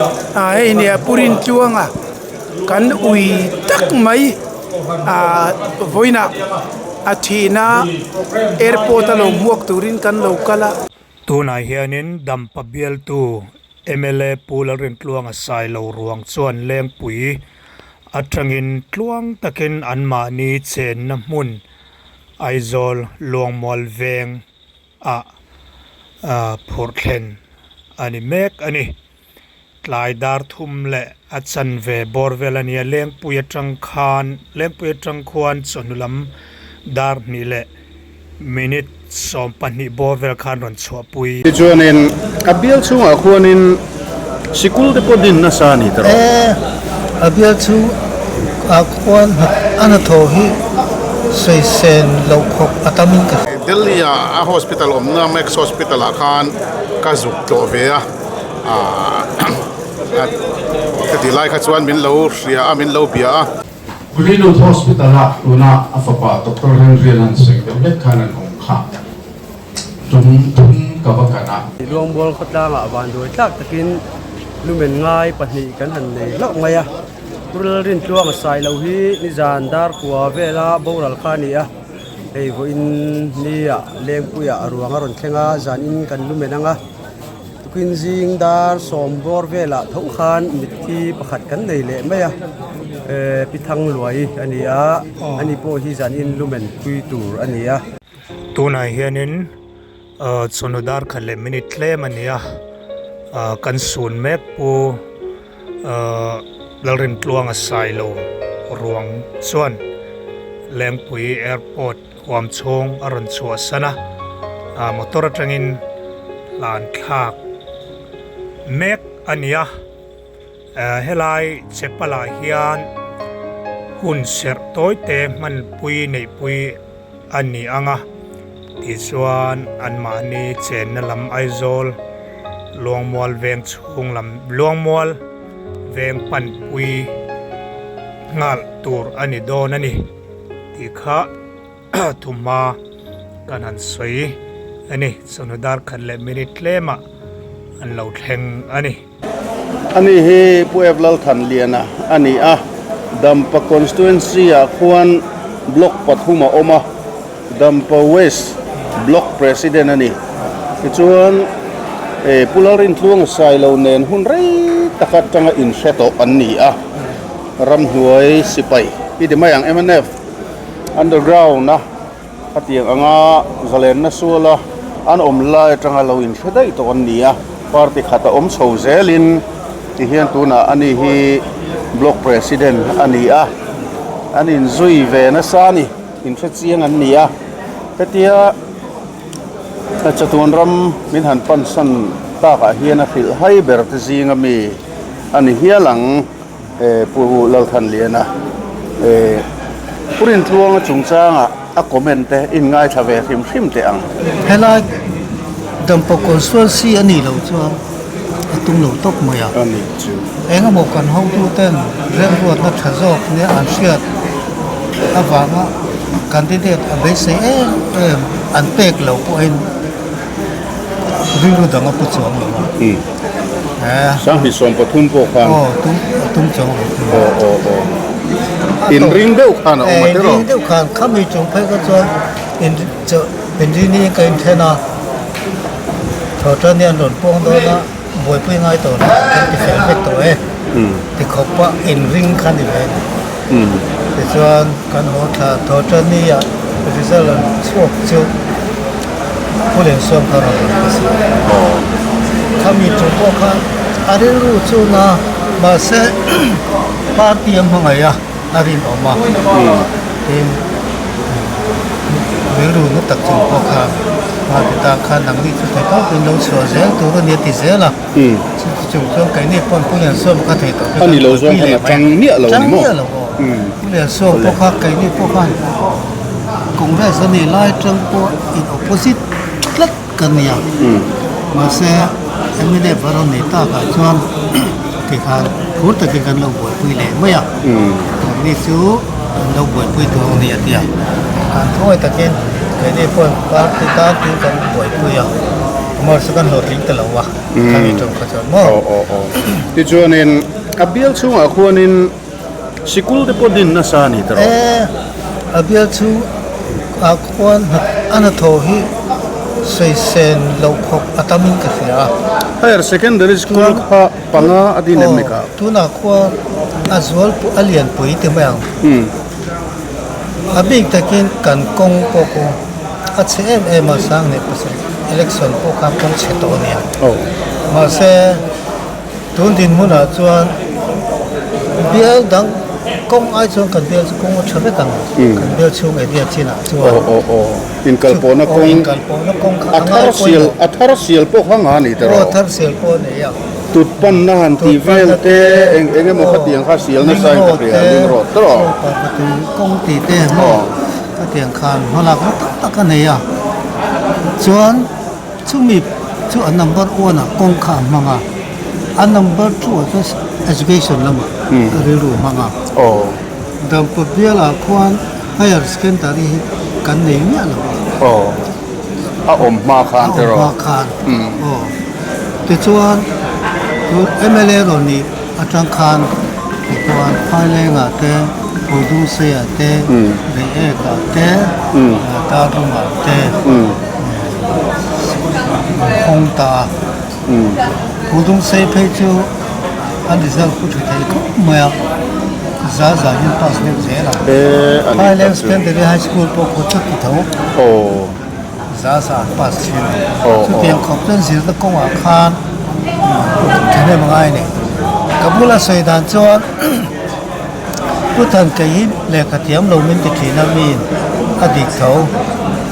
Ah hei nia Pu Rintluanga kan ui tak mai ah vawiinah a thihna airport a lo hmuak turin kan lo kal a. Tunah hianin Dampa bialtu mla Pu Lalrintluanga Sailo ruang chuan Lengpui atangin tluang takin anmahni chenna hmun Aizawl Luangmual veng ah phurh thlen a ni mek a ni. Tlai dar thum leh a chanve bawr vel a nia Lengpui atang khan Lengpui atang khuan chawhnu lam dar hnih leh minute 20 bawr vel khan rawn chhuahpui. Tichuanin a bial chhungah khuanin sikul te pawh din nasa a ni ta rawh. E, a bial chhungah khuan a hnathawh hi sawisên loh khawp a tamin ka hria. Delhi ah a hospital awmna Max Hospital ah khan ka zuk tlawh ve a. Ahh heti lai kha chuan min lo hria a, min lo bia a. Greenwood Hospital ah tuna a fapa Doctor Henry an han sawi deuh hlek khan an awm kha tum thum ka va kan a. Luangmual khawtlangah vanduai tlak takin lumen ngai pahnih kan han nei hlauh mai a, Rural Rintluanga Sailo hi nizan dar kua vela boral kha a ni a, hei vawiin nia Lengpuiah a ruang a rawn thleng a, zanin kan lumen ang a. Tukin zing dar sawm bawr velah tho khan mitthi pakhat kan nei leh mai a, eh Pi Thangluai a ni a, ani pawh hi zanin lumen pui tur a ni a. Tunah hianin chawhnu dar khat leh minute tlem a ni a, kan sun mek pu Lalrintluanga Sailo ruang chuan Lengpui Airport Huam chhung a rawn chhuahsan a, motor atangin hlan thlak mek a ni a. Helai Chepalah hian hun serh tawi te hmanpui neihpui a ni ang a, tichuan anmahni chenna lam Aizawl Luangmual veng chhung lam Luangmual veng panpui nghal tur a ni dawn a ni. Tih kha thumhma kan han sawi a ni. Chawhnu dar khat leh minute tlemah an lo thleng a ni. Ani hi Pu Ep Lalthanliana a ni a, Dampa Constituency ah khuan Block pathum a awm a, Dampa West Block President a ni. Tichuan Pu Lalrintluanga Sailo nen hun rei tak atanga inhre tawh an ni a. Ramhnuai sipai i ti mai ang mnf underground a a tiang anga zalenna suala an awm lai atanga lo inhre daih tawh an ni a, party khat a awm chho zelin tihian tunah ani hi block president a ni a, an inzui ve nasa a ni, inhre chiang an ni a, hetia chatuan ram min han pansan takah hian a hrilh hai ber te zinga mi a ni hial ang. Pu Lalthanliana Pu Rintluanga chungchanga a comment te in ngaithla ve hrim hrim teh ang. Helai Dampa Constituency a nih loh chuan a tum lo tawp mai a. A nih chu. Engemaw kan hotu ten remruatna tha zawk nia an hriat avanga candidate a beisei em em an pek loh pawhin rilru dang a pu chuang lo a. Sanghnih 13 pawh khan. Aw tum tum chuang lo. Aw aw aw. In ring deuh khan a awm a tiraw? In ring deuh khan khami chung phei kha chuan in chawh in ring niin ka inthen a. Thawhtan hi an rawn puang dawn a, buaipui ngai tawh lo kan ti fel vek tawh e. Ti khawp a in ring kha ni ve a ni. Tichuan kan haw thla thawhtan ni ah result an chhuak chu Pu Liansawm kha rawn lang ta si a. Khami chung pawh kha a rilru chu na mahse party a hmangaih a, a rinawm a. Tin, rilru na tak chung pawh kha party tan khan nangni chu thei tawpin lo chhuah zel tur a ni a ti zel a. Chuti chung chuan keini pawn Pu Liansawm kha thei tawh A ni lo zawng khan a chang miah lo ni maw? Chang miah lo aw. Pu Liansawm pawh kha keini pawh khan Congress a nih lai atang pawh in opposite tlat kan ni a. Mahse mnf a rawn nei takah chuan tikhan phur takin kan lo buaipui leh mai a. Keini chu kan lo buaipui tur a ni a ti a. Kan thuai takin keini pawn party tan tin kan buaipui a. Amaherawhchu kan hlawhtling ta lo a, khami ṭawng kha chuan maw? Aw aw aw. Tichuanin a bial chhungah khuanin sikul te pawh din nasa a ni ta rawh. E, a bial chhung ah khuan a hnathawh hi sawisên loh khawp a tamin ka hria a. Higher Secondary School kha panga a din em ni kha? Aw, tunah khuan a zual a lianpui ti mai ang. A bik takin kan kawng pawh khu a chhe em em a, 2007 election pawh kha kawng chhe tawh a nia. Mahse, tun dinhmunah chuan bial dang kawng ai chuan kan bial chu kawng a tha vek ang, kan bial chhung area chinah chuan. Inkalpawhna kawng, Inkalpawhna kawng kha a ngai pawimawh. A thar sial pawh kha nga a ni tawh. Aw, a thar sial pawh a nei a. Tut panna han tih vel te eng eng emaw khatiang kha sial nasa in ka hria ling rawt tawh. Parvatui kawng tih te maw khatiang khan hmalakna tak tak a nei a, chuan chumi chu a number one ah kawng kha a hmang a, a number two ah chuan education lamah a rilru a hmang a. Dampa bialah khuan higher secondary hi kan nei miah lo a. A awm hma khan te rawh. A awm hma khan. Aw. Tichuan tun mla rawn nih atang khan tichuan Phailengah te, Phuldungseiah te, Reiekah te, Darlungah te hawng ta a. Phuldungsei phei chu an result khu tha thei khawp mai a, za za hian pass deuh zel a. Phaileng Secondary High School pawh khaw chuti tho. Za za an pass thin a ni. Chutiang khawp chuan zirna kawngah khan thahnem a ngai a ni. Ka bula sawi dan chuan Pu Thankei hi lehkha thiam lo min ti thin a miin a dik tho.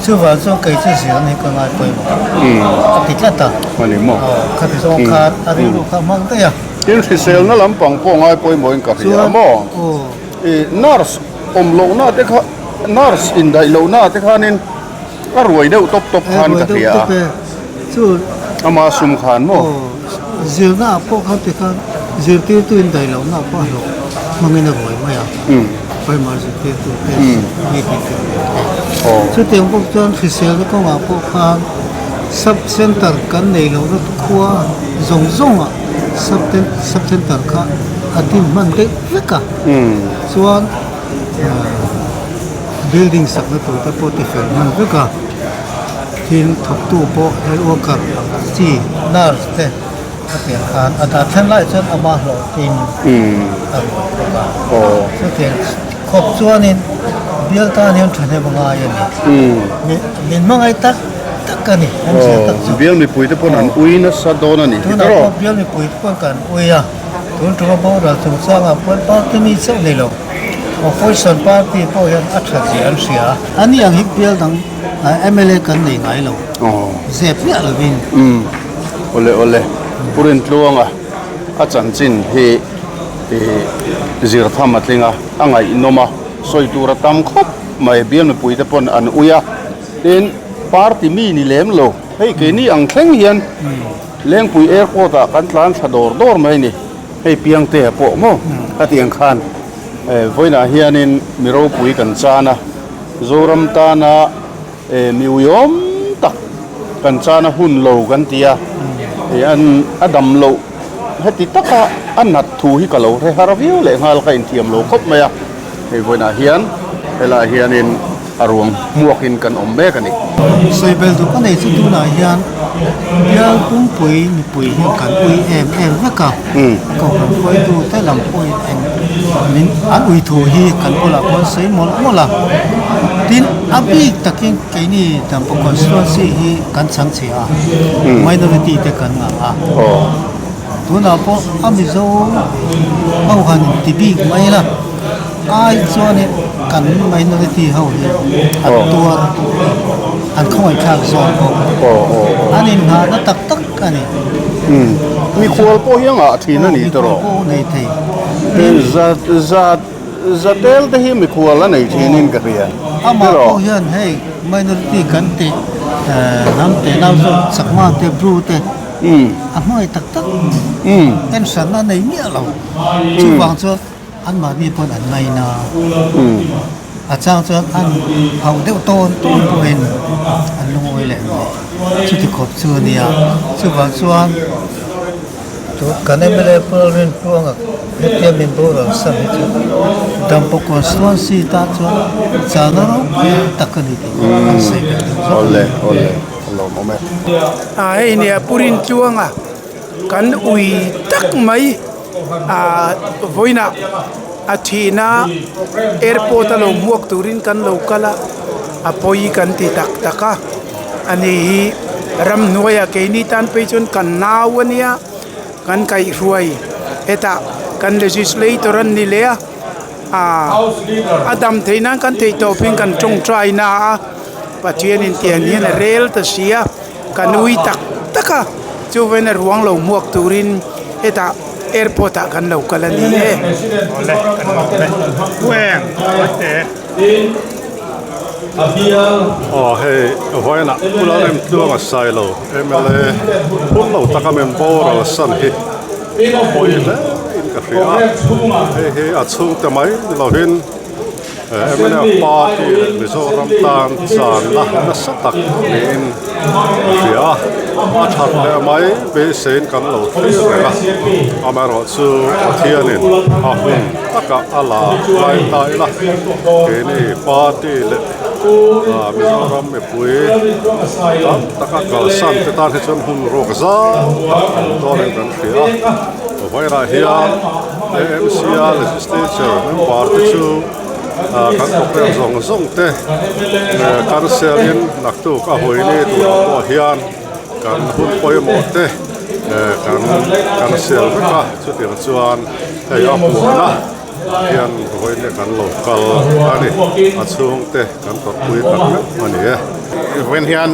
Chuvang chuan kei chu zirna hi ka ngai pawimawh a ti tlat a. Khati zawng khan a rilru kha a hmang daih a. Tin hriselna lampang pawh ngai pawimawhin ka hria a maw? Nurse awm lohna te kha nurse indaih lohna te khanin A ruai deuh tawp tawp khan ka hria a, ama sum khan maw? Zirna ah pawh khan tikhan zirtirtu in daih lohna ah pawh a hlawh hmangin a ruai mai a, primary zirtirtu te mi tih tur te. Chutiang bawk chuan hriselna kawngah pawh khan sub center kan nei lohna khua zawng zawngah sub center kha a din hman daih vek a, chuan Building sakna tur te pawh tifel hman vek a, thil thawktu pawh health worker ang chi nurse te a pian khan a dah thlen lai chuan ama hlawhtlin a ruat bawk a, chutiang khawp chuanin bial tan hian thahnem a ngai a ni, min hmangaih tak tak a ni an zir tak chu. Bial mipui te pawn an ui nasa dawn a ni. Tunah pawh bial mipui te pawn kan ui a, tun tuma boral chungchangah pawn party mi chauh ni lo. Opposition party pawh hian a that zia an hria a. Ani ang hi bial dang mla kan nei ngai lo. Zep miah lovin. Umm awle awle Pu Rintluanga a chanchin hi zir tham a tling a, a ngaihnawm a, sawi tur a tam khawp mai, bial mipui te pawn an ui a, tin party mi ni lem lo, hei keini ang thleng hian Lengpui airport ah kan tlan thla dawr dawr mai a ni. Hei Piangtea pawh maw ka tih ang khan vawiinah hianin mi ropui kan chan a, Zoram tana mi uiawm tak kan chan a hun lo kan ti a, an a dam loh heti taka a nat thu hi ka lo hre har viau leh nghal ka inthiam lo khawp mai a, hei vawiinah hian helaiah hianin a ruang hmuakin kan awm mek a ni. Sawibel duh ka nei chu tunah hian bial pumpui mipui hian kan ui em em vek a, kohhran hruaitu te lam pawhin eng min an ui thu hi kan bulah pawh an sawi mawlh mawlh a, tin a bik takin keini Dampa constituency hi kan chhang chhe a, minority te kan ngah a, tunah pawh a Mizo ho han inti bik mai la. Ai chuanin kan minority ho hi an tuar an khawngaihthlak zawk bawk. An inngahna tak tak a ni. Mikhual pawh hi a ngah thin a ni tawh. Mikhual pawh a nei thei. Za za tel te hi mikhual a nei thinin ka hria. Amah pawh hian hei minority kan tih hnam teh nau zawk Chakma te Bru te a hmangaih tak tak enhranna a nei miah lo. Chuvang chuan. Anmahni pawn an ngaina. A chang chuan an hauh deuh tawn tawn pawhin an lungawi leh mai. Chuti khawp chu a nia. Chuvang chuan kan mla Pu Lalrintluanga hetia min boral san hi chu Dampa constituency tan chuan chana ropui tak a ni tih kan sawi ve deuh zawk a ni. Hei nia Pu Rintluanga kan ui tak mai ah vawiinah a thihna airport a lo hmuak turin kan lo kal a a pawi kan ti tak tak a ani hi ramhnuaiah keini tan phei chuan kan nau a nia kan kaihhruai hetah kan legislator an ni leh a ah a dam theih nan kan theih tawh pawhin kan tawngtai na a Pathianin tiang hian a rel ta si a. Ka nui tak tak a, chuvain a ruang lo hmuak turin hetah airport ah kan lo kal a ni e. Awle kan lawm e. Weng ate. Aw hei vawiinah Pu Lalremtluanga Sailo mla hun lo taka min boral san hi a pawi hle in ka hria a, hei hi a chhungte mai ni lovin Mnf party leh Mizoram tan channa nasa tak niin a hria a, a that leh mai beiseiin kan lo thlir reng a, amaherawhchu Pathianin a hun takah a la ngai ta ila, keini party leh Mizoram mipui tam taka kalsan te tan hi chuan hun ruak zau tak awm dawnin kan hria a, vairah hian AMC a legislature member te chu kan programme zawng zawng te cancel in naktuk a hawi ni turah pawh hian kan hun pawimawh te kan cancel vek a chutiang chuan hei a huana hian vawiin kan lo kal a ni a chhungte kan tawrhpui tak meuh a ni e. Vawiin hian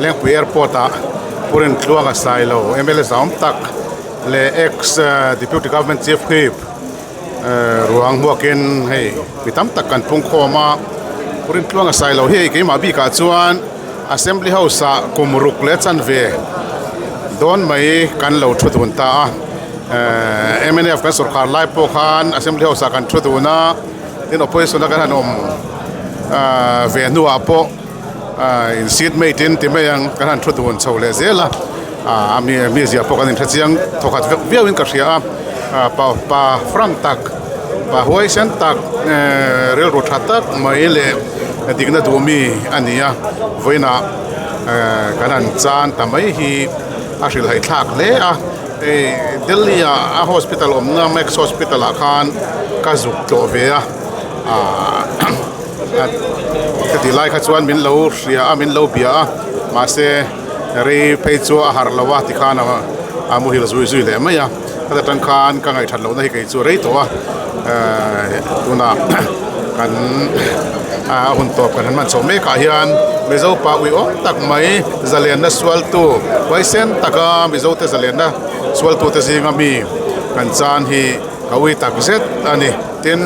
Lengpui Airport ah Pu Rintluanga Sailo mla zahawm tak leh ex Deputy Government Chief Whip ruang hmuakin hei mi tam tak kan pung khawm a Pu Rintluanga Sailo hi hei keimah bikah chuan Assembly House ah kum ruk leh chanve dawn mai kan lo thu dun ta a mnf kan sawrkar lai pawh khan Assembly House ah kan thu dun a tin opposition a kan han awm ve hnuah pawh. In seat mate in ti mai ang kan han thu dun chho leh zel a a mi mizia pawh kan inhre chiang thawkhat vek viau in ka hria a pa pa frank tak pa huaisen tak rilru tha tak mai leh dikna duh mi a ni a vawiinah kan han chan ta mai hi a hrilhhaih thlak hle a hei Delhi ah a hospital awmna Max hospital ah khan ka zuk tlawh ve a ahh. Ka tih lai kha chuan min lo hria a min lo bia a mahse rei phei chu a harh lo a tikhan a muhil zui zui leh mai a heta tang khan ka ngaihthat lohna hi kei chu a rei tawh a ehh tunah kan a hun tawp kan han hman chhoh mek ah hian Mizo pa uiawm tak mai zalenna sualtu huaisen taka Mizo te zalenna sualtu te zinga mi kan chan hi. Ka ui tak zet a ni. Tin,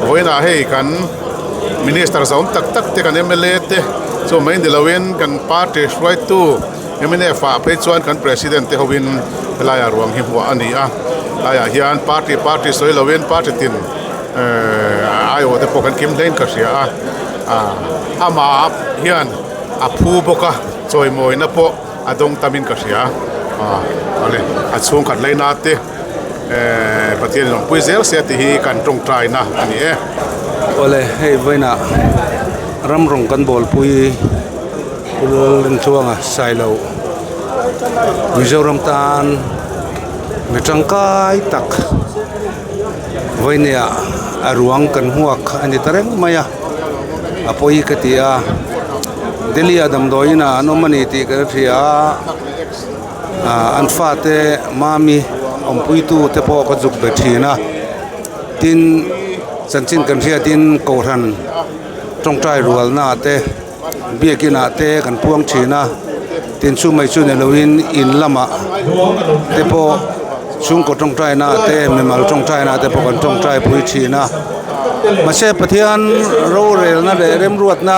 vawiinah hei kan Minister zawm tak tak te, kan mla te chu mai ni loin kan party hruaitu mnf ah phei chuan kan President te hoin helaiah ruang hi hmuah a ni a. Helaiah hian party party sawi loin party tin aiawh te pawh kan kim hlein ka hria a. Amah hian a phu bawk a, chawimawina pawh a dawng tamin ka hria. A chhungkhat laina te. Ehh Pathian in awmpui zel se tih hi kan tawngtaina a ni e. Awle hei vawiinah ram rawng kan bawlpui Pu Lalrintluanga Sailo Mizoram tan mi tangkai tak vawinia a ruang kan hmuak a ni ta reng mai a a pawi ka ti a Delhi ah damdawiin ah an awm a ni tih kan hria a. An fate mami awmpuitu te pawh ka zuk be thin a tin chanchin kan hriatin kohhran tawngtai rualna te biakin ah te kan puang thin a tin chu mai chu ni loin in lamah te pawh chhungkaw tawngtaina te mimal tawngtaina te pawh kan tawngtai pui thin a mahse Pathian rorelna leh remruatna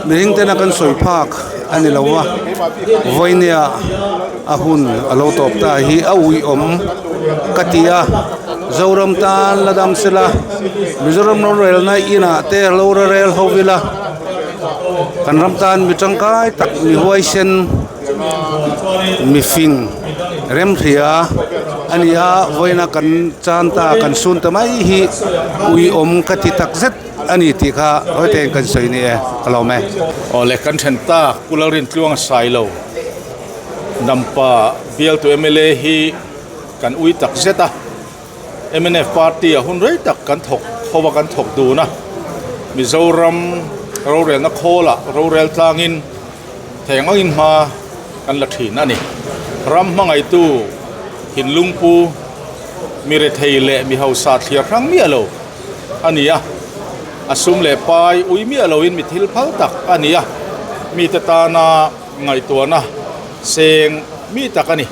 mihring tena kan sawi phak a ni lo a vawinia a hun a lo tawp ta hi a uiawm ka ti a. Zoram tan la dam sela, Mizoram rorelna inah te lo rorel ho ila, kan ram tan mi tangkai tak mi huaisen mi fing remhria a ni a, vawiina kan chan ta kan sun ta mai hi uiawm ka ti tak zet a ni tih kha hawitein kan sawi ni e ka lawm e. Awle kan then tak Pu Lalrintluanga Sailo Dampa bialtu mla hi kan ui tak zet a, mnf party ah hun rei tak kan thawk ho a kan thawk dun a, Mizoram rorelna khawl ah rorel tlangin theng angin hma kan la thin a ni. Ram hmangaihtu thinlungpu mi rethei leh mi hausa thliar hrang miah lo a ni a, a sum leh pai ui miah loin mi thil phal tak a ni a, mite tana Ngaihtuahna seng mi tak a ni.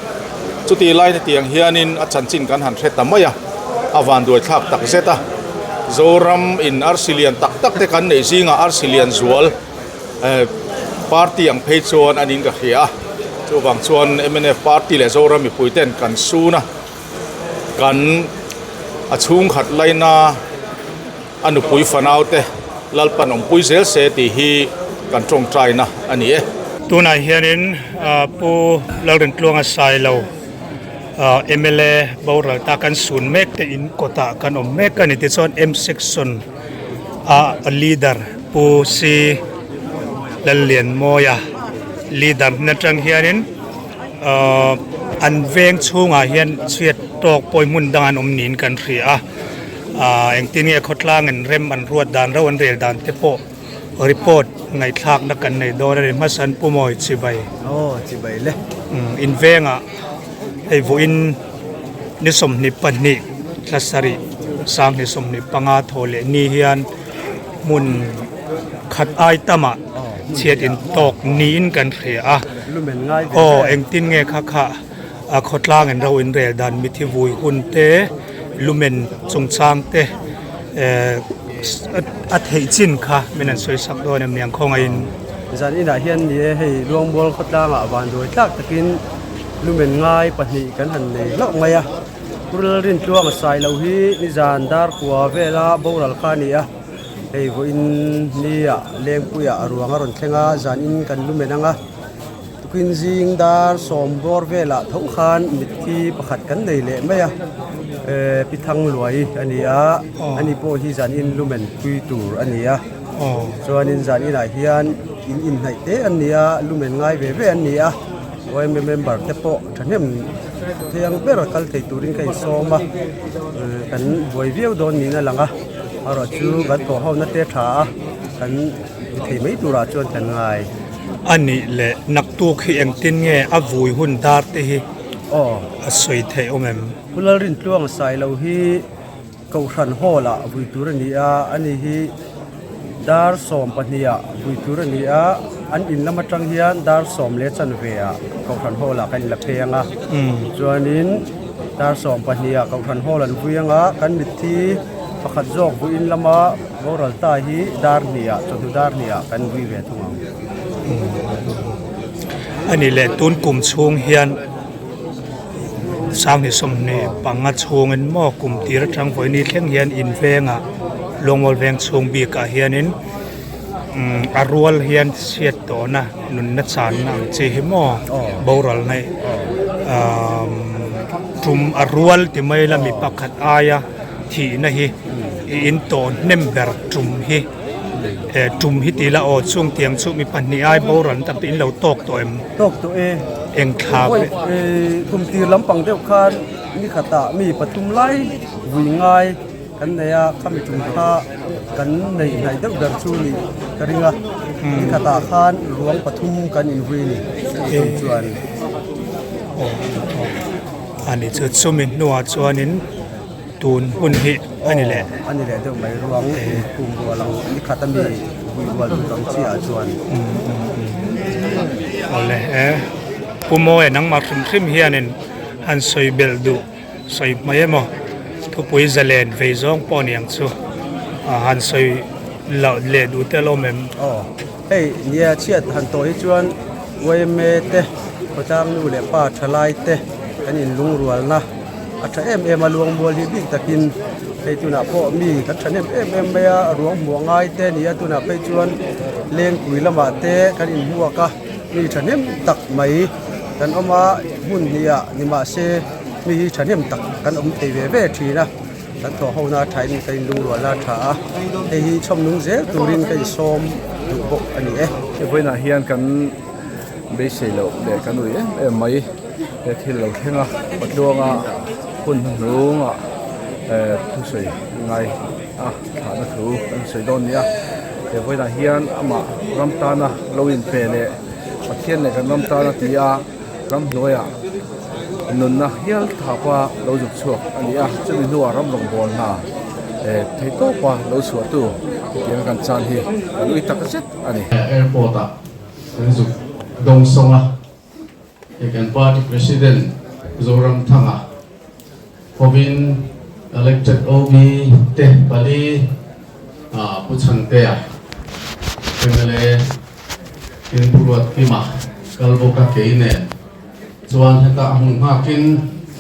Chutih laina tiang hianin a chanchin kan han hre ta mai a, a vanduai thlak tak zet a. Zoram in arsi lian tak tak te kan neih zingah arsi lian zual party ang phei chuan a niin ka hria a. Chuvang chuan mnf party leh Zoram mipui ten kan sun a, kan a chhungkhat laina A nupui fanaute Lalpan awmpui zel se tih hi kan tawngtaina a ni e. Tunah hianin Pu Lalrintluanga Sailo mla boral ta kan sun mek te in kawtah kan awm mek a ni. Tichuan M section a leader Pu C Lallianmawia leader hnen atang hianin an veng chhungah hian chhiat tawk pawi hmun dang an awm niin kan hria a. Aaa engtin nge khawtlang in rem an ruat dan reuh an rel dan te pawh report ngaihthlakna kan nei dawn a ni hmasan Pu Mawi Chibai. Aw Chibai le. Umm in vengah hei vawiin ni 22 thla sarih sanghnih 25 thaw leh ni hian hmun khat ai tamah chhiat in tawk niin kan hria a. Aw engtin nge kha kha. A khawtlang in ro in rel dan mithi vui hun te lumen chungchang te eh a theih chin kha min an sawi sak dawn em niang khawngaihin. Zan inah hian ni e hei Luangmual khawtlangah vanduai tlak takin lumen ngai pahnih kan han nei hlauh mai a, Rural Rintluang a sai lo hi nizan dar kua vela boral kha a ni a, hei vawiin nia Lengpuiah a ruang a rawn thleng a, zan in kan lumen ang a. Tukin zing dar sawm bawr velah tho khan mitthi pakhat kan nei leh mai a, eh Pi Thangluai a ni a, ani pawh hi zan in lumen pui tur a ni a, chuanin zan inah hian in inhnaih te an ni a, lumen ngai ve ve an ni a, yma member te pawh thahnem thiang ber kal thei turin ka insawm a, kan buai viau dawn niin a lang a, amaherawhchu kan thawh ho na te tha a, kan ti thei mai turah chuan kan ngai. A nih leh naktuk hi engtin nge a vui hun dar te hi a sawi theih awm em? Pu Lalrintluang Sailo hi Kohhran Hall ah vui tur a ni a, ani hi dar 12 ah vui tur a ni a, an in lam atang hian dar sawm leh chanve ah Kohhran Hall ah kan inla phei ang a, chuanin dar 12 ah Kohhran Hall an vui ang a, kan mitthi pakhat zawk vuiin lama Boral ta hi dar hnih ah, chawhnu dar hnih ah kan vui ve thung ang. A ni leh tun kum chhung hian Sanghnih 25 chhungin maw kum tir atang vawiini thleng hian in vengah Luangmual veng chhung bikah hianin a rual hian chhiat tawhna nunna channa ang chi hi maw boral na tum a rual ti mai la mi pakhat aia Thihna hi i in tawn hnem ber tum hi eh tum hi tih la aw chung tiang chu mi pahnih ai boral an tam te in lo tawk tawh em? Tawk tawh e. Eng thla ve? Kum tir lampang deuh khan ni khatah mi pathum lai vui ngai kan nei a, khami tum kha kan nei hnaih deuh ber chu nih ka ring a, ni khatah khan ruang pathum kan invui a ni tum chuan. A ni chu chumi hnuah chuanin tun hun hi a ni leh. A ni leh deuh mai ruang kum rual ang ni khat ami vui rual tur ang chiah ah chuan. Awle e Pu Mawia nangmah hrim hrim hianin han sawi belh duh sawi hmai emaw thupui zalen vei zawng pawh ni ang chu han sawi loh leh duh te alawm em. Aw hei nia chhiat han tawh hi chuan yma te khawtlang nu leh pa thalai te kan inlungrualna. A tha em em a Luangmual hi bik takin hei tunah pawh mi kan thahnem em em mai a ruang hmuh ngai te a ni a tunah phei chuan lengpui lamah te kan inhmuak a mi thahnem tak mai kan awm a hmun hnih ah ni mahse mi hi thahnem tak kan awm thei ve ve thin a kan thawh ho na a thain ka inlungrual a tha a hei hi chhawm nung zel turin ka insawm duh bawk a ni e. Hei vawiinah hian kan beisei loh leh kan ui em em mai he thil lo thleng a patluanga hun hnuhnungah eh thusawi ngai a thlahna thu kan sawi dawn nia he vawiinah hian amah ram tana lo inpe leh Pathian leh kan ram tana ti a ramhnuaiah nunna hial thapa lo zuk chhuak a ni a chumi hnuah ram rawngbawl hna eh theihtawpa lo chhuahtu hetianga kan chan hi kan ui tak zet a ni. Airport ah kan zuk dawng sawng a, hei kan party president Zoramthanga hovin elected OB te pali Pu Chhantea mla tin Pu Ruatkima kal bawk a kei nen chuan heta a hmun nghakin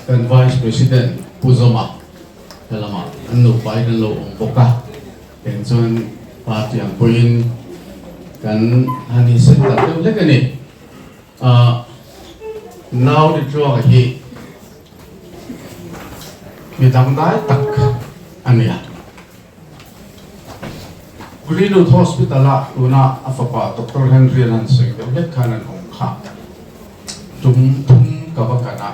kan vice president Pu Zawma helamah an nupa in an lo awm bawk a. Eng chuan party ang pawhin kan han inset tak deuh hlek a ni. Ahh nau ri tluanga hi mi dangdai tak a ni a. Greenwood Hospital ah tuna a fapa Doctor Henry an han sawi deuh hlek khan an awm kha. Tum thum ka va kan a,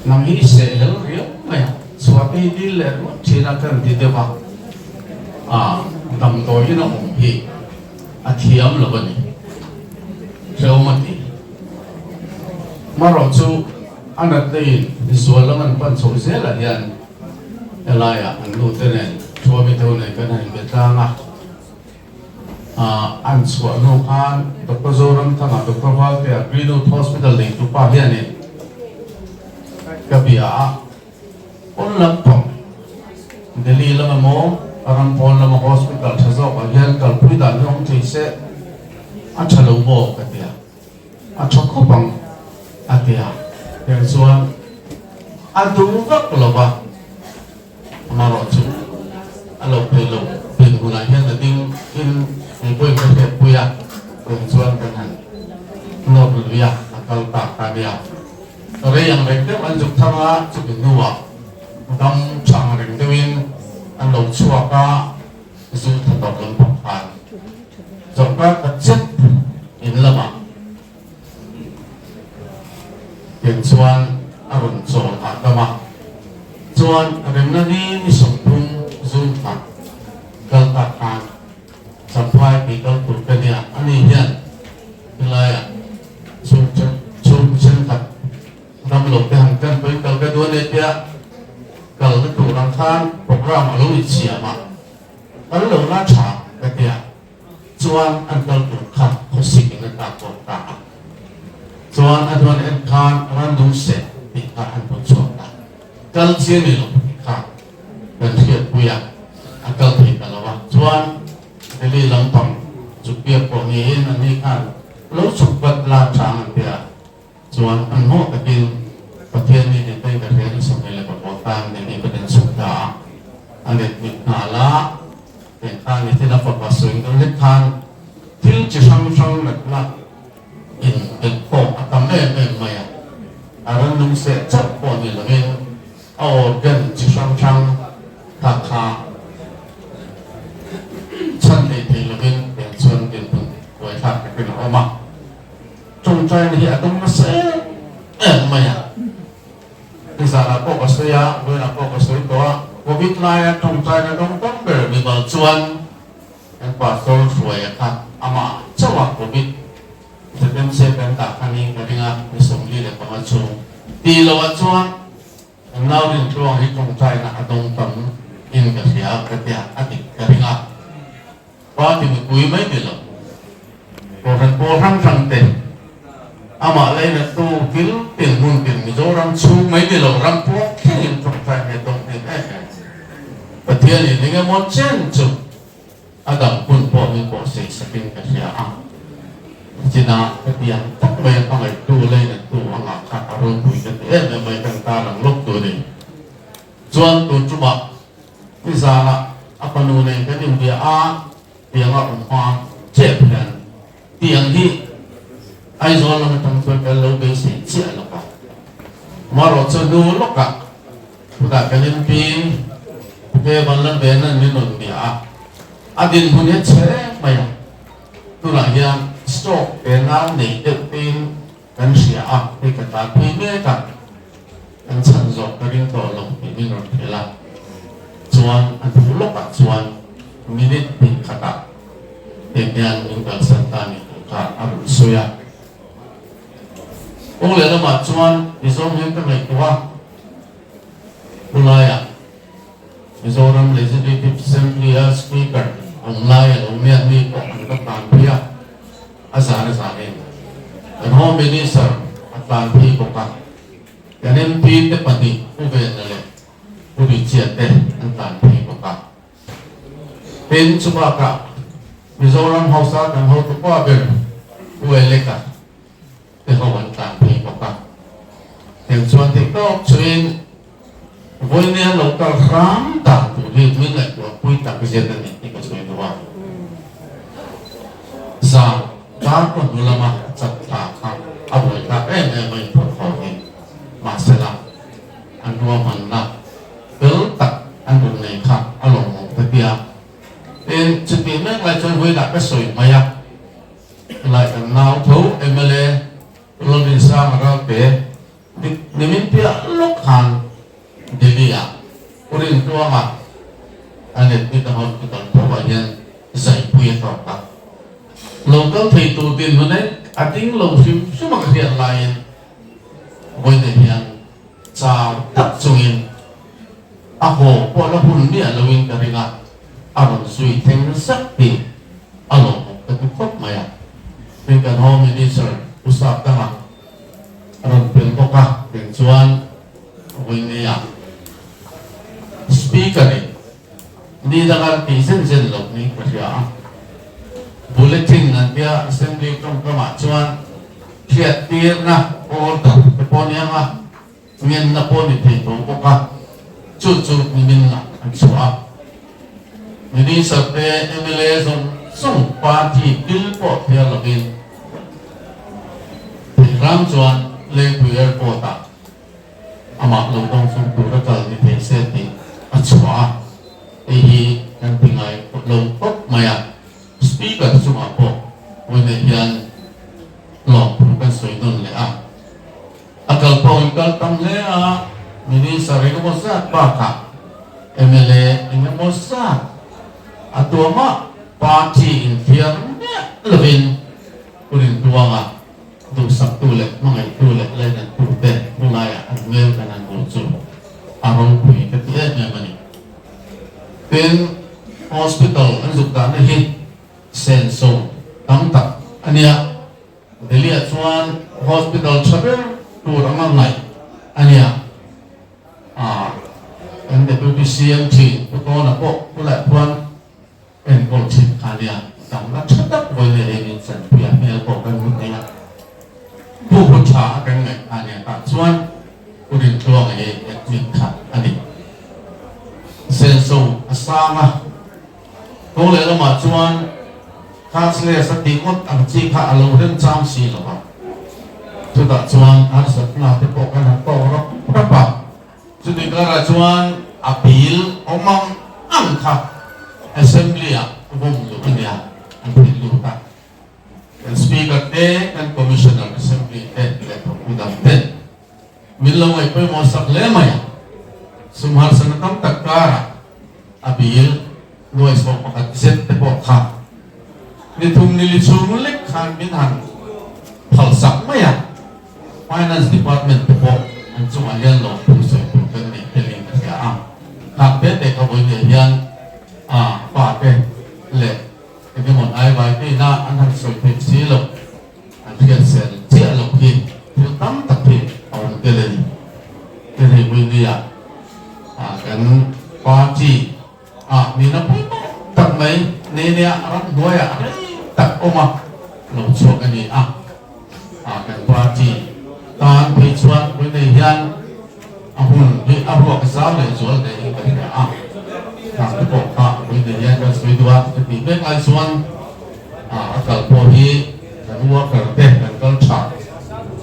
nang hi seh hel riau mai a, chhuah te hi dil leh ruat thin a kan ti deuh a, ah damdawiin a awm hi a thiam lo a ni, hrehawm a ti. Marawh chu a natna in zual lam an pan chhoh zelah hian helaiah an nu te nen Thuami te ho nen kan han inbe tlang a. An chhuah hnu khan Doctor Zoramthanga, Doctor Valtea, Greenwood Hospital neitu pa hianin ka bia a, pawn lampang Delhi lam emaw ram pawn lama hospital tha zawkah hian kalpui dan hi awm thei se a tha lo maw ka ti a, a tha khawp ang a ti a, heng chuan a duh vak lo va. Amaherawh chu a lo phei lo din hunah hian a ding in keipawhin ka hriatpui a, eng chuan kan han nawr lui a, a kal tak ta nia. Rei ang reng deuh an zuk thang a, chumi hnuah dam tha ang reng deuhin an lo chhuak a, zu tha tawp lampang khan chawlhkar khat zet in lamah Eng chuan a rawn chawl hahdam a, chuan remna ni ni 30 June thla kal tak khan Champhai tih kal tur ka nia, ani hian helaiah chhung chhung thenkhat damlo te han kan pawhin kal ka duh a ni tia kalna tur ang khan programme a lo insiam a, kal lo la tha ka tia. Chuan an kal tur kha khawsik in a tlak bawk ta a. Chuan a hnuan en khan randum seh tih kha an rawn chhuak ta. Kal chi a ni lo tih kha kan hriatpui a, a kal thei ta lo a. Chuan Delhi lampang zuk biak pawh niin an ni khan lo chhuk vat la chang an ti a. Chuan hmanhmawh takin Pathian mi ni te ka hria ni 25 tan Delhi ka den chhuk ta a. A let mit nghal a. Heng khan i thil a fapa sawi deuh hlek khan thil chi hrang hrang natna in belh khawm a tam em em mai a, a rannung seh chauh pawh ni lovin a organ chi hrang hrang kha kha chhan hlei thei lovin eng chuan dinhmun buai thlak takin a awm a, tawngtaina hi a dawng nasa em em mai a. Nizanah pawh ka sawi a, vawiinah pawh ka sawi tawh a, Covid laia tawngtaina dawng tam ber mimal chuan kan pastor Hruaia kha amah chauh a Covid ZMC kan dah kha niin ka ring a, ni 45 chhung tih loh ah chuan kan nau Rintluang hi tawngtaina a dawng tam in ka hria ka tia a dik ka ring a. Party mipui mai ni lo, Kohhran pawl hrang hrang te, amah leinattu kil tin hmun tin Mizoram chhung mai ni lo ram puak thlengin tawngtai nge dawng hnem em em. Pathian in eng emaw chen chu a dam hun pawh min pawh sei sakin ka hria a. Chinah ka ti ang tak mai a hmangaihtu leinattu anga kha a ropui ka ti em em mai kan tarlang lawk tur a ni. Chuan tun tumah nizanah a fanu nen kan inbia a, tianga awm hma chep hian tiang hi Aizawl lam atang chuan kan lo beisei chiah lo a. Amaherawhchu hnu lawkah chutah kan inpi Pute Vanlalvena'n min rawn bia a, a dinhmun hi a chhe em mai a, tunah hian stroke te nau nei deuh tein kan hria a, hei ka tlanpui mek a, kan chhan zawh ka ring tawh lo tih min rawn hrilh a, chuan a hnu lawkah chuan minute hnih khatah heng hian min kalsan ta ni tih kha a rawn sawi a. Kawng leh lamah chuan Mizoram hian ka ngaihtuah a, khulaiah Mizoram Legislative Assembly-a Speaker awm lai a lo miah mi pawh an va tlan phei a, a zan a zan in kan Home Minister a tlan phei bawk a, kan MP te pahnih Pu Vena leh Pu Richia te an tlan phei bawk a. Tin, chubakah Mizoram House-a kan hotu pa ber Pu Eleka te ho an tlan phei bawk a. Heng chuan theih tawk chuin vawinia lo kal hram dan tur hi min ngaihtuah pui tak zet a ni tih ka sawi duh a. Zan dar pawh hnu lama chak thla kha a buai thlak em em a inphawrh haw hi. Mahsela an ruahmanna fel tak an rawn nei kha a lawmawm ka ti a. Tin, chutih mek lai chuan vawiinah ka sawi mai a. Helai kan nau tho mla Lalrinsanga Ralte nimin piah lawk khan Delhi ah Pu Rintluanga an admit a hospital tho ah hian zaipui a tawk a. Lo kal thei tur dinhmun e a ding lo hrim hrim a ka hriat laiin vawiin hian chau tak chungin a haw pawh la hun miah loin ka ring a, a rawn zui thleng zak tih a lawmawm ka ti khawp mai a. Tin kan Home Minister Pu Sapdanga a rawn tel bawk a, teng chuan vawinia Speaker in ni danga tih zen zen loh niin ka hria a, Bulletin an tia Assembly tawngkamah chuan hriattirna order te pawh nia nga ngenna pawh ni thei tawh bawk a, chu chu nimin lah an chhuah a. Minister te mla zawng zawng party bill pawh thliar lovin Theiram chuan Lengpui Airport ah amah lo dawng chung tur a kal ni thei se tih a chhuah a, hei hi kan ti ngai lo khawp mai a. Speaker chungah pawh vawiinah hian lawmthu kan sawi nawn leh a, a kal pawh in kal tam hle a, Minister engemaw zat bakah mla engemaw zat a tuamah party inthiar miah lovin hun intuanga duhsaktu leh hmangaihtu leh lainattu te hnu laiah an hmel kan han hmuh chu a ropui ka ti em em a ni. Tin, hospital an zuk dahna hi senso tam tak a nia. Delhi-ah chuan hospital tha ber tur anga ngaih a nia. Ah, kan Deputy CM thin Pu Tawna pawh tunah khuan enkawl thin kha a nia. Damna tha tak vawi leh engin chanpuia hmel pawh kan hmu thei a. Pu hu tha a kan ngaih kha a nia. Tah chuan Pu Rintluanga hi admit kha a ni. Senso a sang a, kawng leh lamah chuan cashless a tih ngawt ang chi kha a lo remchang si lo a. Chutah chuan harsatna te pawh kan han tawk rap rap a. Chutih karah chuan a bill awm ang ang kha Assembly ah vawm luh a nia, an thil lut a. Kan Speaker te, kan Commissioner Assembly te leh thawktu dang te min lo ngaih pawimawh sak hle mai a. Sum harsatna tam tak karah a bill nuai 11 zet te pawh kha ni thum ni li chhung lek khan min han phal sak mai a. Finance Department te pawh an chungah hian lawmthu sawi tur kan neih telin ka hria a. Khang te te ka vawi leh hian a pa te leh Engemaw hnai vai pina an han sawi theih si loh, an hriat sel chiah loh hi thil tam tak hi a awm tel a ni. Hei hei Willie-a kan party ah nihna pawimawh tak mai nei nia ramhnuaiah rei tak awm a. lo chhuak a ni a, kan party tan phei chuan vawiinei hian a hun hi a ruak zau leh zual hle in ka hria a, khang te pawh kha vawiinei hian kan sawi duh a, ka tih mek lai chuan a kal pawh hi kan worker te kan kal tha.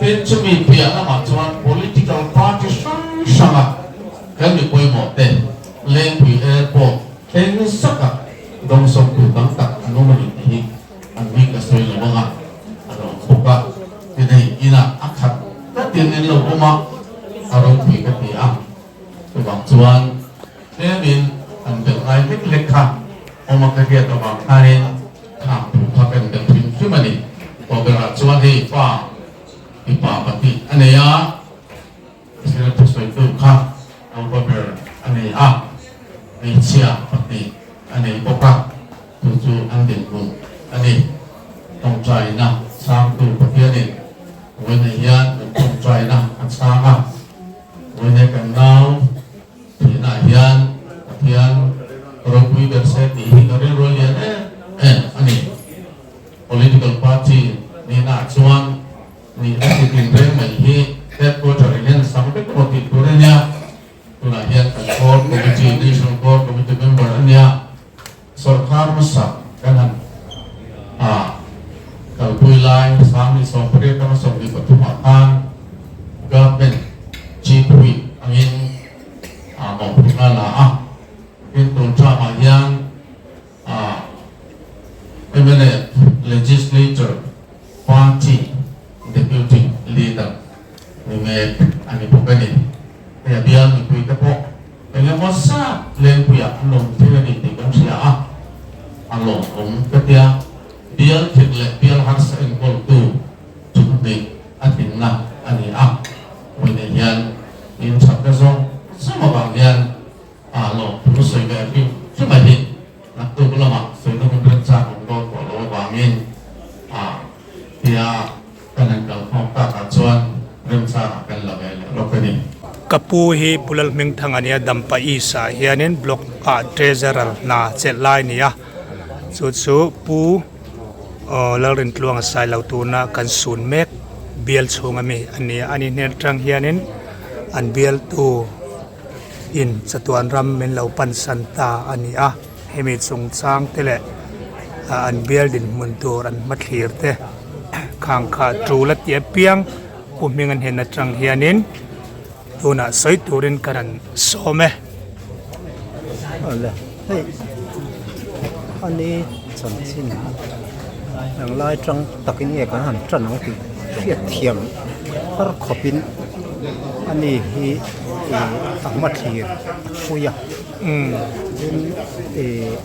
Tin, chumi piah lamah chuan political party hrang hranga kan mi pawimawh te Lengpui Airport thleng zaka dawngsawmtu tam tak an awm a ni tih hi an bik a sawi lo ang a, a lo bawk a. Tin, hei inah a khat tlatin in lo awm a, a ropui ka ti a. Chuvang chuan tlemin an belh ngai hlek hlek kha awm a ka hriat avang khanin khang thu kha kan belh hrim hrim a ni. Tawberah chuan hei pa mipa pahnih a nei a, Israel thusawitu kha naupa ber a nei a, hmeichhia pahnih a nei bawk a, chu chu an dinhmun a ni. Tawngtaina chhangtu Pathianin vawiinah hian kan tawngtaina a chhang a. Vawiinah kan nau thihnaah hian Pathian ropui ber se tih hi ka rilru a lian em em a ni. Political party nihnaah chuan nihna chi tinreng mai hi headquarter in hian sam vek emaw tih tur a nia. Tunah hian kan core committee, National Core Committee member a nia. Sawrkar hmasa kan han kalpui lai Sangni 18 atanga 23 ah khan Government Chief Whip angin mawhphurhna a la a, tin tun term-ah hian mla Legislature Party Deputy Leader ni mek a ni bawk a ni. Hei a bial mipuite pawh eng emaw zat lengpuiah an lawm thei a ni tih kan hria a, a lawmawm ka tia. Bial thik leh bial harsa enkawltu chumhnih a tlinna a ni a, vawiinah hian in thatna zawng zawng avang hian a lawmthu sawi ve hrim hrim a hi naktuk lamah sawina hun remchang awm dawn tawh lo avangin a tia kan han kalkhawm takah chuan remchangah kan la ve leh lawk a ni. Ka pu hi Pu Lalhmingthanga nia Dampa East ah hianin block ah treasurer hna chelh lai a ni a, chu chu Pu Lalrintluanga Sailo tuna kan sun mek bial chhung ami a ni a, ani hnen atang hianin an bialtu in chatuan ram min lo pan san ta a ni a, hemi chungchang te leh an bial dinhmun tur an hmathlir te khang kha tul a tih apiang pu hming an hnen atang hianin tunah sawi turin ka rawn sawm e. Awle hei ani chanchin englai tang takin nge kan han tan ang tih hriatthiam har khawpin ani hi ih a hmathlir a thui a tin ih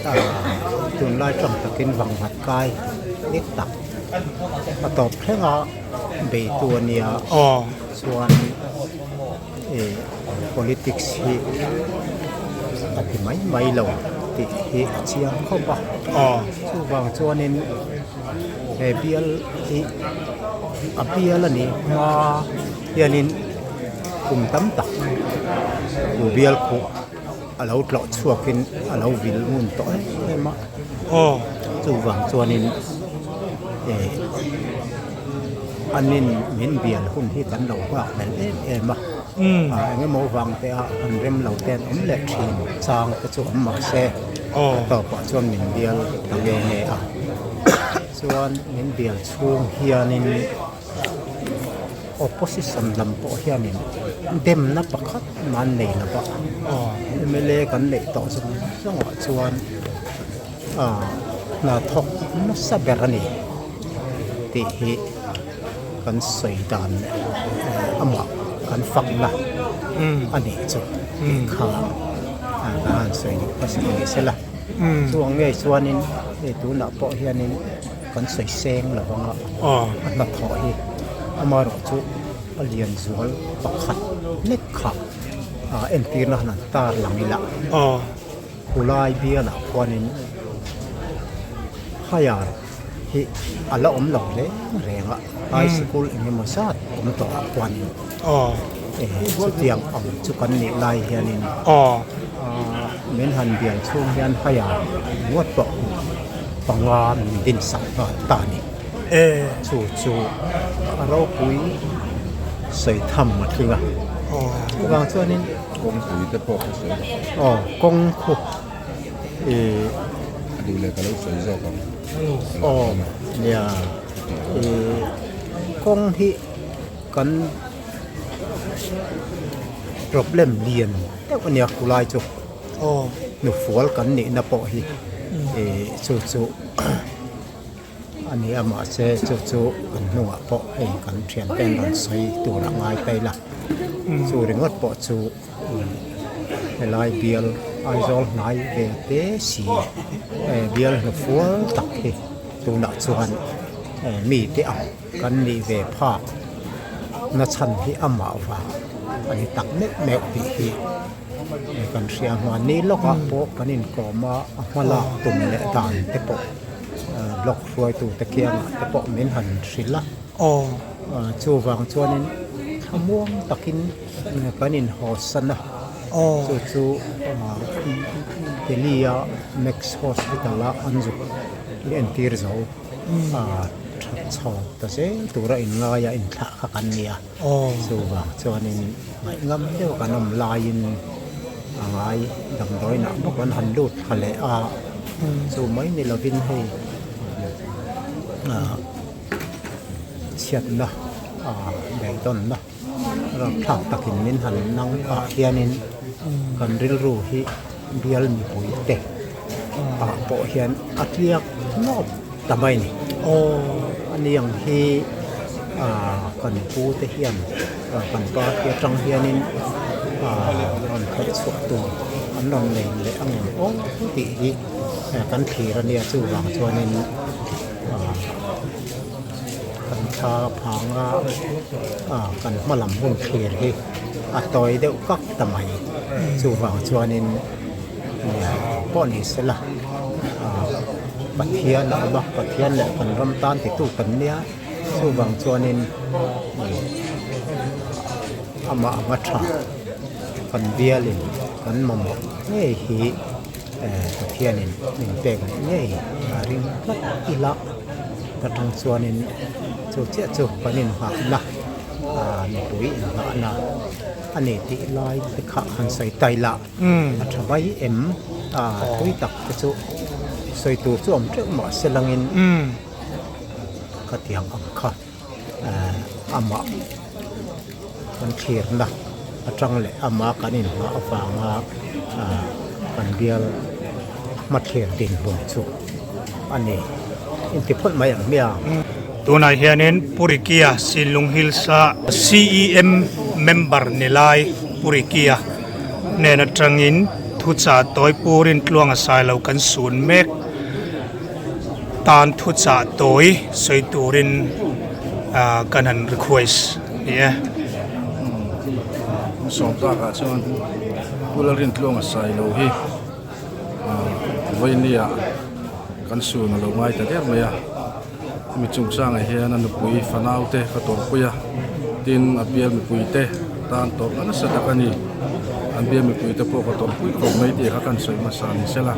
ah tunlai tang takin vangvat kai dik tak a tawp thleng a beitu a nia chuan ih politics hi a ti mai mai lo tih hi a chiang khawp a chuvang chuanin he bial hi a bial a nih hma hianin kum tam tak chu bial khuh a lo tlawh chhuakin a lo vil ngun tawh em em a chuvang chuanin eh an in min bial hun hi kan lo nghak hmel em em a eng emaw vang te ah an rem lo te an awm leh thin chang te chu awm mahse a tawpah chuan min bial ta nge nge a chuan min bial chhung hianin opposition lam pawh hianin demna pakhat mah an nei lo va mla kan neih tawh zawng zawngah chuan ah hna thawk nasa ber a ni tih hi kan sawi dan leh amah kan fakna a nih chu tih kha ah ka han sawi duh hmasa ni sela chuang ngei chuanin hei tunah pawh hianin kan sawi seng lo ang a a hnathawh hi amaherawh chu a lian zual pakhat hlek kha ah entirna han an tar lang ila khulai bialah khuanin hire hi a la awm lo reng reng a high sikul eng emaw zat awm tawh ah khuanin chutiang ang chu kan nih lai hianin min han bial chhung hian hire ngawt pawh panga min din sak nghal ta a ni. Chu chu a ropui sawi tham a tling a. Chuvang chuanin Kawngpui te pawh ka sawi. Aw kawng khu ih. A duh leh ka lo sawi zawk ang. Aw nia ih kawng hi kan problem lian deuh a nia khulai chu. Hnufual kan nihna pawh hi ih chu chu a ni a mahse chu chu kan hnungah pawh hei kan thiante an rawn sawi tur a ngai ta ila chu ringawt pawh chu helai bial Aizawl hnai ve te si bial hnufual tak hi tunah chuan mite ang kan nih ve phak na chhan hi amah vang a ni tak meuh meuh tih hi. Kan hria hmanni lawkah pawh kan inkawm a, a hma lak tum leh dan te pawh block hruaitu te kiangah te pawh min han hrilh a. Chuvang chuanin thlamuang takin kan inhawsan a, chu chu Delhi a Max Hospital a an zuk entir zo a that chho ta zel tura inngaia inthlah kha kan ni a. Chuvang chuanin ngaihngam deuh kan awm laiin a ngai damdawiinah bawk an han lut thla leh a, chu mai ni lovin hei ah chhiatna ah beidawnna rapthlak takin min han nang pah hianin kan rilru hi bial mipui te ah pawh hian a tliak nawk ta mai a ni. Ani ang hi ah kan pu te hian kan party atang hianin ah rawn khelh chhuah tur an rawn nei leh ang em aw tih hi kan thlir a nia chuvang chuanin ah kan thla phanga ah kan hma lam hun thlir hi a tawi deuh kak ta mai chuvang chuanin pawh ni sela ah Pathian a awm a Pathian leh kan ram tan titu kan nia chuvang chuanin amah anga tha kan bialin kan mamawh ngei hi eh Pathianin min pek leh ngei a ring tlat ila atang chuanin chu chiah chu kan inngahna ah mipui inngahna a ni tih lai te kha han sawi ta ila. A tha mai em? A tui tak te chu sawi tur chu awm teuh mah se langin khatiang ang kha amah kan thlirna atang leh amah kan inhmah avanga kan bial hmathlir dinhmun chu a ni. Inti phawt mai ang hmiang. Tunah hianin Purikia Sinlung Hills-a CEM member ni lai Purikia hnen atangin thuchah tawi purin tluanga sai lo kan sun mek tan thuchah tawi sawi turin kan han request ni e. Sawm takah chuan Pu Lalrintluanga Sailo hi Vawinia kan sun a lo ngai ta der mai a, hemi chungchangah hian a nupui fanau te ka tawrhpui a, tin a bial mipui te tan tawrhna nasa tak a ni, an bial mipui te pawh ka tawrhpui khawp mai tih kha kan sawi hmasa ni sela,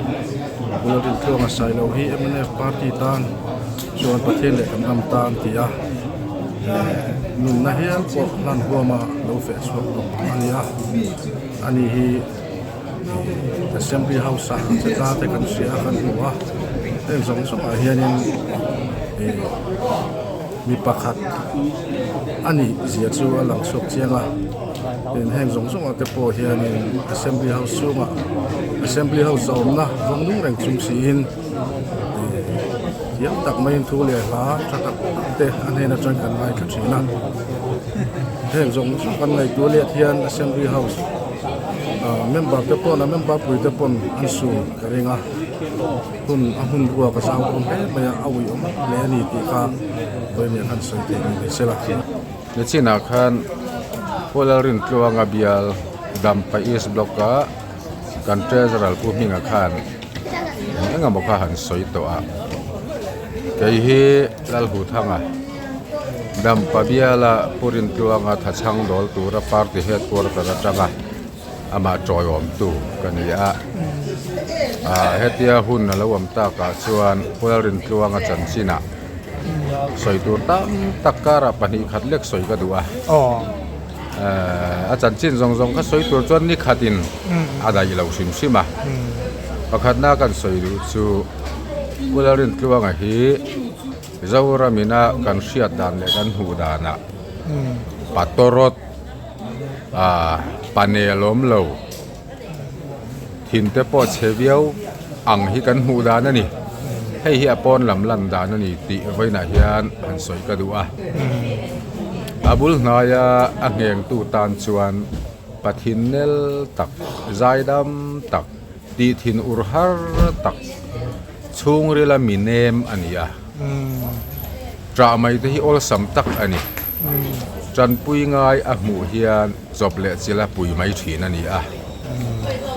Bula Rintluanga Sailo hi mnf party tan chuan Pathian leh kan ram tan ti a, nunna hial pawh hlan huama lo feh chhuak tawh a ni a, ani hi. Assembly house ah che tla te kan hria a kan hmu a heng zawng zawng ah hianin ih mi pakhat a nih zia chu a lang chhuak chiang a tin heng zawng zawng ah te pawh hianin assembly house chhungah assembly house a awmna vawng nung reng chung siin ih thiam tak maiin thu leh hla tha tak tak te a hnen atang kan ngaithla thin a heng zawng zawng kan ngaihtuah let hian assembly house. Member te pawn a member pui te pawn an su ka ring a hun a hmun ruak a zau dawn hle mai a a ui awm hle a ni tih kha vawiin khan sawi theih ni mai sela. Nichinah khan Pu Lalrintluanga bial Dampa East Block a kan Treasurer Pu Hminga khan eng eng emaw kha han sawi tawh a, kei hi Lalhuthanga Dampa biala Pu Rintluanga thachhang dawl tura party headquarter atanga amah tawiawmtu ka ni a. Hetia hun a lo awm takah chuan Pu Lalrintluanga chanchinah Sawi tur tam tak karah pahnih khat lek sawi ka duh a. A chanchin zawng zawng kha sawi tur chuan ni khatin a daih lo hrim hrim a. Pakhatna kan sawi duh chu Pu Lalrintluanga hi Zoramina kan hriat dan leh kan hmuh danah Patawrawt panel awm lo. Thin te pawh chhe viau ang hi kan hmuh dan a ni. Hei hi a pawn lam lan dan a ni tih vawiinah hian han sawi ka duh a. A bul hnaia a nghengtu tan chuan Pathin nel tak, zaidam tak, tih thin ur har tak chhungrila mi nem a ni a. Ṭah mai te hi awlsam tak a ni. Ṭanpui ngai a hmuh hian chawp leh chil a pui mai ṭhin a ni a.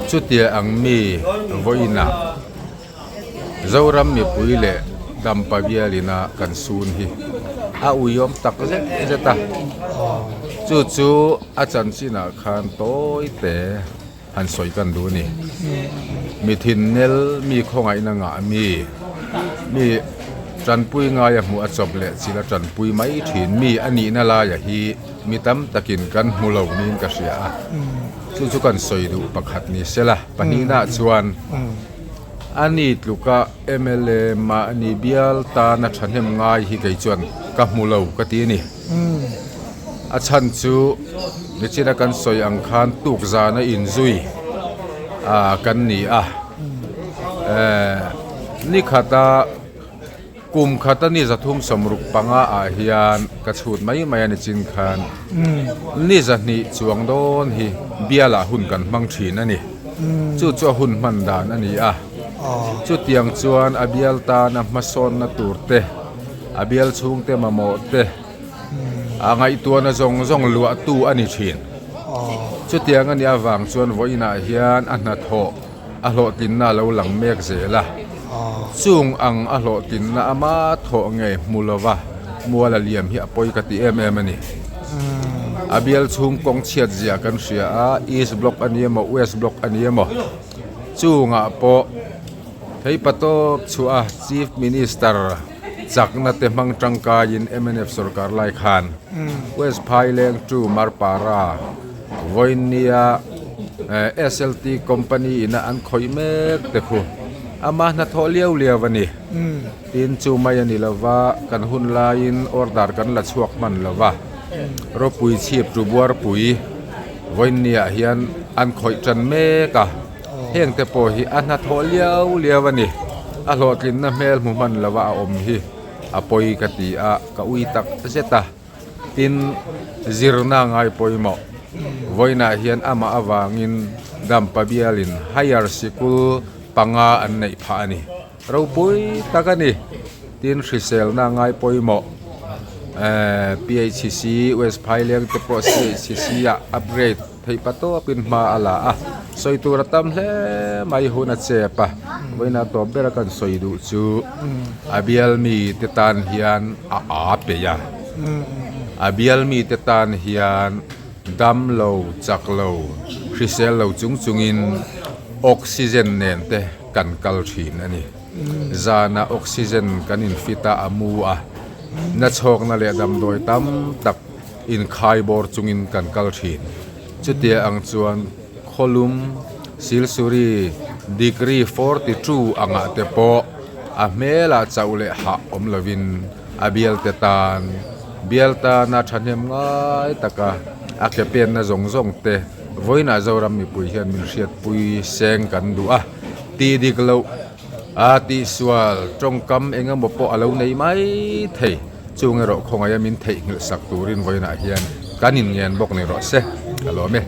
Chutia ang mi vawiinah Zoram mipui leh Dampa bialina kan sun hi a uiawm tak zet zet a. Chu chu a chanchinah khan tawi te han sawi kan duh a ni. Mi thinnel, mi khawngaihna ngah mi, mi tanpui ngaia hmuh a chawp leh chil a tanpui mai thin mi a nihna laia hi mi tam takin kan hmu lo niin ka hria a. Chu chu kan sawi duh pakhat ni sela, pahnihnaah chuan a ni tluka mla mahni bial tana thahnem ngai hi kei chuan ka hmu lo ka ti a ni. A chhan chu nichina kan sawi ang khan tuk zana inzui ah kan ni a, eh ni khata kum khata ni zathum sawmruk panga ah hian ka chhut mai mai a nichin khan ni zahnih chuang dawn hi bialah hun kan hmang thin a ni, chu chu a hun hman dan a ni a, chutiang chuan a bial tana hmasawnna tur te. A bial chhungte mamawh te a ngaihtuahna zawng zawng luahtu a ni thin. Chutiang a nih avang chuan vawiinah hian a hnathawh a hlawhtlinna a lo lang mek zel a. Chung ang a hlawhtlinna ama thawh nge hmu lova mual a liam hi a pawi ka ti em em a ni. A bial chhung kawng chhiat zia kan hria a, East Block a ni emaw West Block a ni emaw chungah pawh Theipatawp chhuah a Chief Minister chakna te hmang tangkaiin mnf sorkar lai khan West Phaileng to Marpara vawinia SLT company ina an khawih mek te khu ama hnathawh liau liau a ni. Tin chu mai a ni lova kan hun laiin order kan la chhuak hman lova ropui chhip tu buarpui vawinia hian an khawih tan mek a. Heng te pawh hi a hnathawh liau liau a ni. A hlawhtlinna hmel hmu hman lova a awm hi a pawi ka ti a, ka ui tak zet a. Tin, zirna ngai pawimawh vawiinah hian amah avangin Dampa bialin higher sikul panga an neih phah a ni. Ropui tak a ni. Tin, hriselna ngai pawimawh PHC, West Phaileng te pawh CHC ah upgrade theih pa tawpin hma a la a. Sawi tur a tam hle mai hun a chep a. Vawiinah tawp bera kan sawi duh chu a bial mite tan hian a aa peih a. A bial mite tan hian dam lo, chak lo, hrisel lo chung chungin oxygen nen te kan kal thin a ni. Zanah oxygen kan infit a, a mu a, nachhawkna leh damdawi tam tak inkhai bawr chungin kan kal thin. Chutia ang chuan khawlum silsuri degree 42 angah te pawh a hmelah chauh leh hah awm lovin a bialte tan bial tana thahnem ngai taka a ke penna zawng zawng te vawiinah Zoram mipui hian min hriatpui seng kan duh a. Tih dik loh a tihsual tawngkam eng emaw pawh a lo nei mai thei. Chung erawh khawngaih a min theihnghilh sak turin vawiinah hian kan inngen bawk ni rawh se. Ka lawm e.